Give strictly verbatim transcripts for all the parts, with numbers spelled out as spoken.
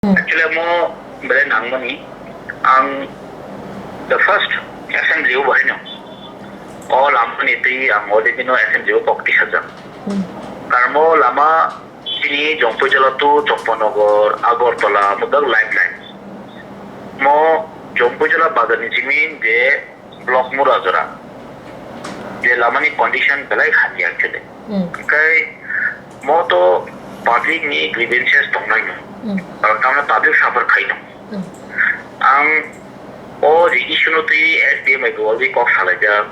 Actually, mo belai nangmani, ang the first assembly o bahai no. O lamani twi ang already no assembly o kok tisajak. Karmo lama chini Jompuijala to Chompanogor, Agartala, mudak lifeline. Mo Jompuijala bazar ni simi je block Murajora. Je lamani condition belai hamya actually. Kai mo to public ni grievances tongnai no. Tamna public suffer khai no. Ang o je issue no twi S D M I bo already kok salaijak.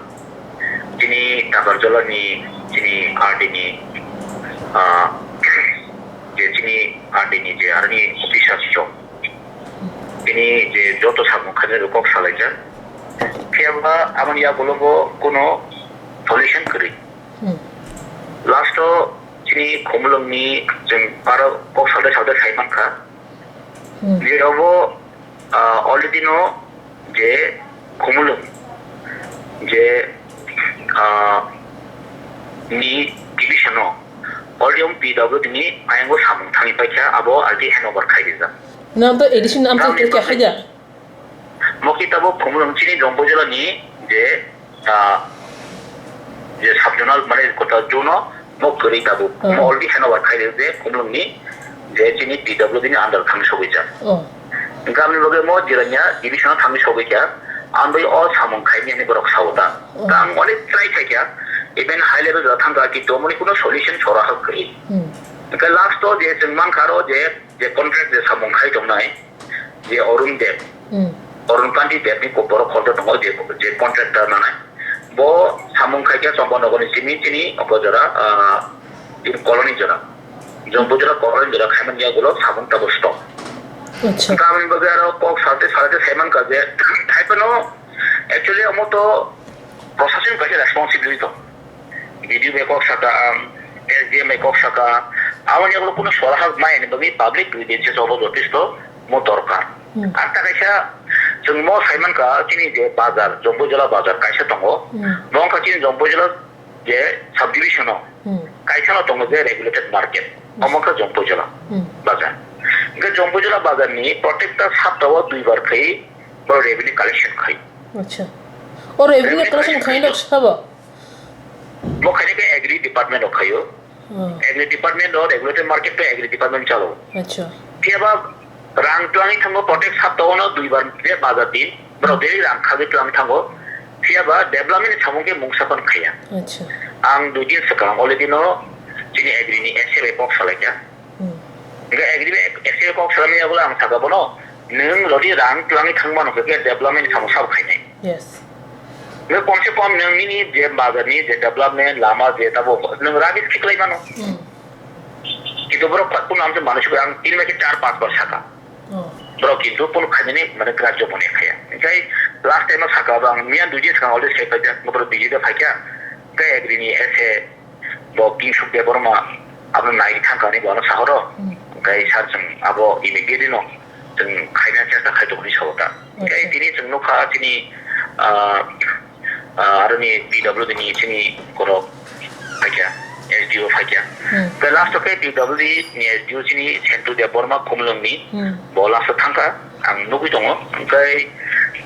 Chini Takarjala ni, chini R D ni, ah, je chini R D ni je arni officers chok. Chini je joto samung khainai rok kok salaijak. Phiya ba aboni yagulo bo kuno solution kwrwi. Last o chini Khumulwng ni chwng aro kok salde salde sai mankha. Je obo, ah, already no je Khumulwng je, ah, ni division o already P W D ni ayango samung thangwi paikha, abo already handover khai rijak. Nang to addition amsa Tamni khe bagwi- haida. Mo kitabo Khumulwng chini Jompuijala ni je, ah, je subzonal mane kota zone o mo kwrwi tabuk. Mo already handover khai rijak je Khumulwng ni je chini P W D ni under thang sogwi jak. Gamni bagwi mo Jirania division o thangwi sogwi kha. Ang bai o samung khai mani borok sao ta. Ta ang onek try khai kha. Even high level jora thang kha, kintu omoni kuno solution sora ha kwrwi. Hwnkhe last o je chwng mankha aro je, je contract je samung khai tongnai, je Arun Deb, Arun Kanti Deb ni borok khoroksa tongo, je, je contractor nanai. Bo samung khai kha Chompanogor ni simi chini obo jora, ah, in colony jora. Jompuijala colony jora khaimani yagulo samung tabo stop. Acha. Tamni bagwi aro kok salte salte sai mankha je, hai phano actually omo to prosason kaisa responsibility to. B D O bai kok saka ang, S D M bai kok saka, aboni yagulo kuno sora ha maya ni bagwi public grievances obo jotesto mo dorkar. Ar ta kaisa chwng mo sai mankha chini je bazar, Jompuijala bazar kaisa tongo. Mo wngkha chini Jompuijala je subdivision o kaisa no tongo je regulated market, omo wngkha Jompuijala bazar. Hwnkhe Jompuijala bazar ni protekta sapta o duibar khai bo revenue collection khai. Acha. O revenue collection khai no sabo? Bo khaina khe agri department o khaio. Agri department o regulated market to agri department chalo. Acha. Phiya ba rang twlangwi thango, protek sapta o no duibar je bazar din. Borok daily rang khagwi twlangwi thango. Phiya ba development ni samung khe mungsa phano khaiya. Acha. Ang dui din swkang already no chini agri ni S A bai kok salaikha. Hwnkhe agri bai S A bai kok salamani yagulo ang saka bono, nwng jodi rang twlangwi thangmano hwnkhe development ni samung sabo khainai. Yes. Nung komse kom nung nini je bazar ni je development lama je tabo nung rubbish khiklai mano. Hmm. Kintu borok kunu amse manusuk ang tin bai khe char panch bar saka. Oh. Borok kintu kunu khainani mane grajyo mone khaya. Hingkai last time o saka ba ang miyan dui din swkang already sai paijak, borok B J P phaikha. Hingkai agri ni S A bo Kingsuk Debbarma abo nai thangkha ni bono sahoro. Hmm. Hingkai sir chwng abo immediately no chwng khaina chesta khai tongni sahota. Hingkai tini chwng nukha chini, ah, ah, aroni P W D ni chini korok phaikha, S D O phaikha. Hmm. Hingkai last o khe P W D ni S D O chini Sentu Debbarma Khumulwng ni bo last o thangkha. Ang nugwi tongo. Hingkai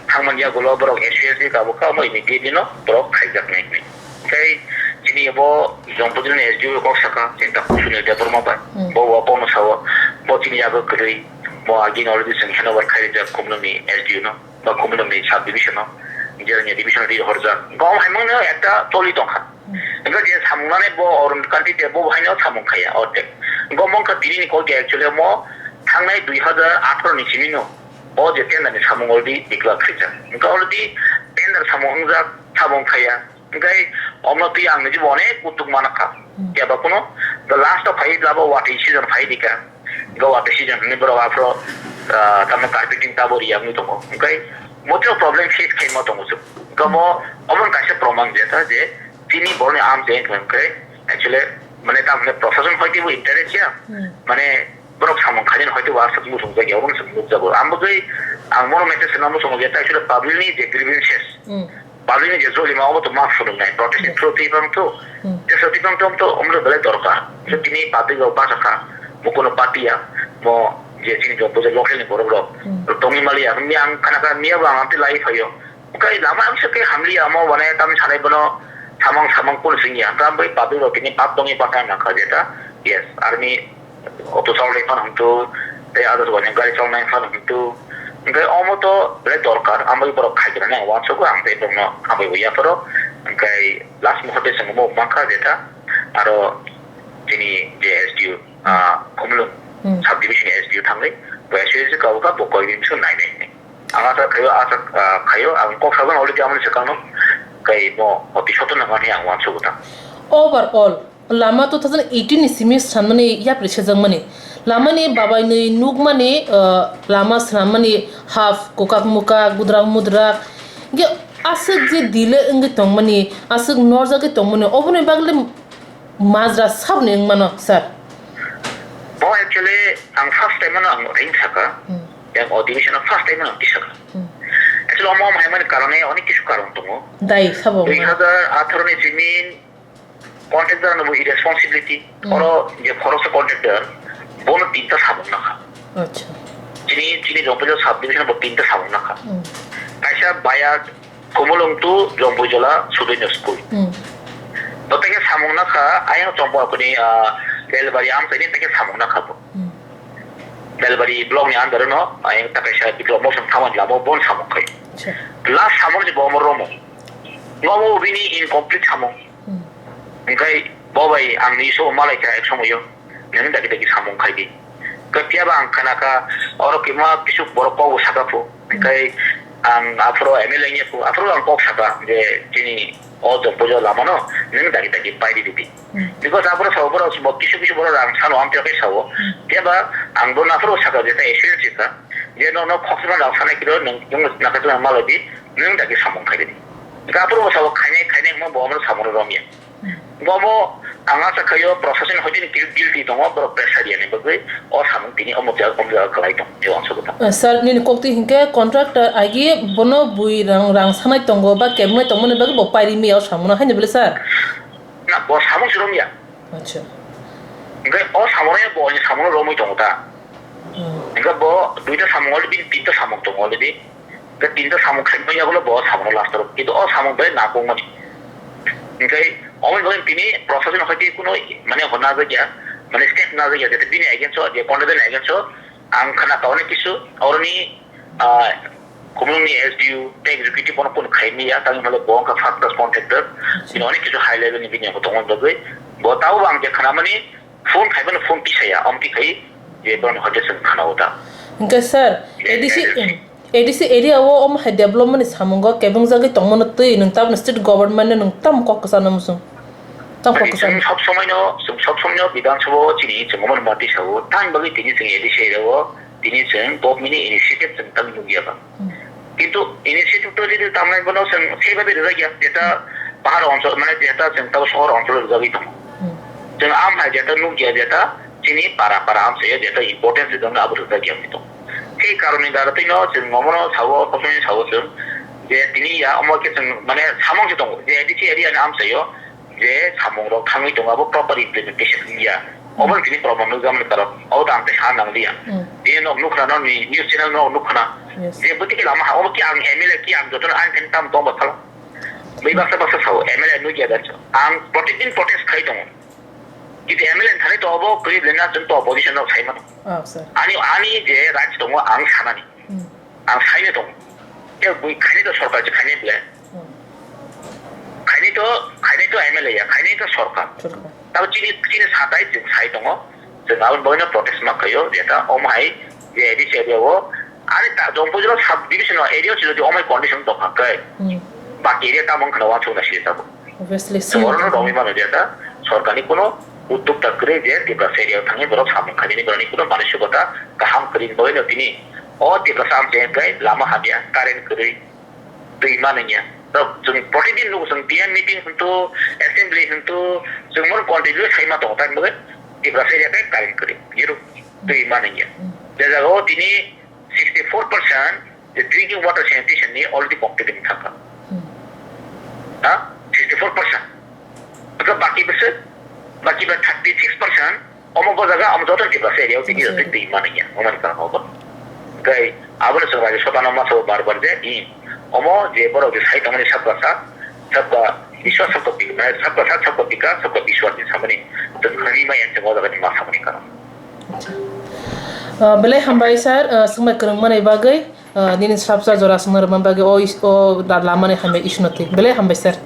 thangmani yagulo borok S U S D kabukha, omo immediately no borok khaijaknai hinwi. Tei chini bo Jompuijala ni S D O kok saka, chini takhuk Sunil Debbarma bai. Hmm. Bo bo bono sao, bo chini yago kwrwi, bo agini already chwng handover khai rijak Khumulwng ni S D O no, ba Khumulwng ni sub division no, Jirania division no ri horjak. Bo hai mangno ekta toli tongkha. Hmm. Hingke je samung nani bo Arun Kanti de bo hai no samung khaya, o de. Hingke omo wngkha tini ni kok de actually omo thangnai dui hajar atharo ni simi no, o je tender ni samung already declare khaijak. Hingke already tender samung wngjak, samung khaya. Hingke omno twi ang niji bo onek kutuk manakha. Hmm. Kebo kuno, the last of fight labo watwi season fight dika. Hingke watwi season hinwi borok aphro, ah, tamno carpeting tabo riya wngwi tongo. Hingke moteo problem face khaima tongo chwng. Hingke omo, omo kaisa proman je ta je tini borokni am je hingke actually mane tamni prosason hoite bo interest ya. Hmm. Mane borok samung khainani hoite bo aswk muchungjak ya, omo swk nukjago. Ang bo tei ang bono message swnam muchungo je ta actually public ni je grievances. Hmm. Public ni je jolima obo to ma phunuknai, protest ni through twi bang to. Hmm. Jesa twi bang to, to omlo belai dorkar. Je tini public rok bachakha, bo kono party ya, bo je chini Jompuija local ni borok rok Hmm. tongwi maliya. Miya ang khana kha, miya bo ang amtwi lai phaio. Hwnkhe lama ang se khe hamliya, omo bane tam sanai bono samang samang kun singya. Hwnkhe ang bai public rok tini pap tongwi bakha nang kha jeta. Yes, army auto chalnai phano hwntu, tei others bani gari chalnai phano hwntu. Hwnkhe omo to belai dorkar, ang bai borok khaikhe nang uansukgo, ang tei borokno hambai bo yapharo. Hwnkhe last muhurte chwng omo mankha jeta. Aro chini je S D O, ah, Khumulwng Hmm. subdivision S D O thangwi, bo S D O se kabo kha, bo koi bini bwswk nai nai hinwi. Ang asa khaio, asa, ah, khaio, ang kok sajakno already amoni swkangno, kai bo oti soto nang mani ang uansukgo ta. Overall, lama two thousand eighteen ni simi sanmani yapri sejakmani. Lamani babainwi nukmani, ah, lama swnam mani half kokak mukak, gudrak mudrak. Ge aswk je delay wngwi tongmani, aswk norjagwi tongmani, oboni bagwi majra saboni wngmano, sir? Bo actually ang first time ano ang ring saka. Hmm. Yang audition first time ano tisaka. Hmm. Actually omo hai mani karone onek kisu karon tongo. Dai sabo wngmano. Dui hazar atharo ni simi contractor no bo irresponsibility. Hmm. Oro je khoroksa contractor bono tinta samung nakha. Acha. Chini, chini Jompuija subdivision bo tinta samung nakha. Hmm. Kaisa bayat Khumulwng to Jompuijala Sudoino school. Hmm. Bo teke samung nakha, ayang chompo apni, ah, Belbari amchaini teke samung nakha bo. Hmm. Belbari block ni under no, ayang takaisa Biplop Mosong thamani lama bon samung khai. Acha. Last samung je bo amor romo. Nomo bini incomplete samung. Hmm. Hwnkhe bo bai ang ni isu malai kha ek somoyo. Nini dagi dagi samung khai di. Khe phiya ba ang khana kha, oro kima kisuk borok kok bo saka phu. Hwnkhe ang aphuru M L A wngya phu, aphuru ang kok saka je chini o Jompuija lama no nini dagi dagi pai di di. Hmm. Because aphuru sao borok bo kisu kisu borok rang sano amtwi khe sao. Hmm. Phiya ba ang bo aphuru saka je ta assurance kha. Je no no khoksa rang sanai kiro nung nung nakha malai di, nini dagi samung khai di. Hwnkhe aphuru bo sao khainai khainai mo bo amro samung romya. Bobo ang asa khaio, procession hoitini guilty tongo, borok pressure yani bagwi o samung tini omo jaga, omo jaga kwlai tong, tei uansukgo tong. Eh, sir, nini koktwi hinkhe contractor agi bono bui rang, rang sanai tongo ba kebnai tongmani bagwi bo pairi miya o samungo haino bwle, sir? Na, bo samung se romya. Acha. Hwnkhe o samungo bo ni samungo romwi tongo ta. Hmm. Hwnkhe bo duita samung already, tinta samung tongo already. Hwnkhe tinta samung khaima yagulo bo samung last oro. Kintu o samung bai nakung mani. Hwnkhe omo bai tini procession hoite kuno mane hona jagya, mane step na jagya, jete bini against o, je contractor ni against o, ang khana kaune kisu, oroni, ah, Khumulwng ni S D O, tei executive bono kun khaimya, tangwi male bo wngkha first class contractor. Acha. Bini onek kisu high level ni bini tongo bagwi. Bo tabo ang je khana mani, phone khai mano, phone tisaya, amtwi khai je borokni hoite chwng khana o ta. Hwnkhe sir, A D C, A D C area o omo hai development ni samungo kebeng jagwi tongmano twi nwng tabukni state government no nwng tamo kok kwchangno muchung? Tamo kok kwchangno? Chwng sob somoi no, chwng sob somoi no Bidhan Sabha o chini chwng omo no mati sao, tang bagwi tini chwng A D C area o tini chwng government ni initiative chwng tang nukya ba. Hmm. Kintu initiative to jodi tamnai bono chwng seba de rijak ya, jeta pahar onchol, mane jeta chwng tabo sohor onchol rijagwi tongo. Hmm. Chwng am hai jeta nukya, jeta chini para para amsaya jeta importance rijak abo rijak ya tongo. Sei karoni dara tino chwng omono sao, kosoni sao chwng je tini ya omo khe chwng mane samung se tongo je A D C area ni amsayo je samung rok thangwi tongo, abo proper implementation wngya. Obo tini problem nukjakmani karon, obo to ang tei sa nang liya. Hmm. Tini nok nukha na, nini news channel nok nukha na. Yes. Je bwtwi khe lama ha, obo ki ang M L A ki ang joto no ang thani tam tong ba phalo. Bai baksa baksa sao, M L A nukya da cho. Ang protect din protest khai tongo. Kintu M L A thani to obo kwrwi le na chwng to opposition rok sai mano. Oh, sir. Ani, ani je right tongo ang sanani. Hmm. Ang saino tongo. Tei bui khainai to sorkar se khainai bwle. Hmm. Khainai to, khainai to M L A ya, khainai to sorkar. Sorkar. Tabo chini, chini satai chwng sai tongo. Chwng aboni bagwino protest ma khaio, jeta omo hai je A D C area o. Ani ta Jompuijala sub division o area o chwng jodi omo hai condition tongkha khe. Hmm. Baki area tamo wngkha na uansuk na siri tabuk. Obviously, Chwng oro no simi romwi mano je ta sorkar ni kuno uddokta kwrwi je Tiprasa area o thangwi borok samung khainani borok ni kuno manusikota kaham kwrwi ni bagwi no tini o Tiprasa amchai wngkhe lama hamya, current kwrwi, twi manwi ya. Rok chwng protidin nugo chwng T M meeting hwntu, assembly hwntu, chwng bono continue sai ma tongo tamni bagwi Tiprasa area khe current kwrwi, zero, twi manwi ya. Je jaga o tini sixty four percent the drinking water sanitation ni already complete wng thangkha. Hmm. Ha? Sixty four percent. Aka baki bese, baki ba thirty six percent Omo bo jaga, omo joto Tiprasa area o tini joto twi mani ya, omo ni karon obo. Kai abo ni chwng raja sotano masa bo bar bar je, i, omo je borok je sai tongmani sabka sa, sabka biswas, sabka bi-, mane sabka sa, sabka bikas, sabka biswas ni samani, chwng khani ma yang chwng o jaga ni ma samani karon. Ah, belai hambai sir, ah, swngbai kwrwng mani bagwi, ah, nini swrapsa jora swngna rwmani bagwi o is-, o da-, lamani hambai isno twi. Belai hambai sir.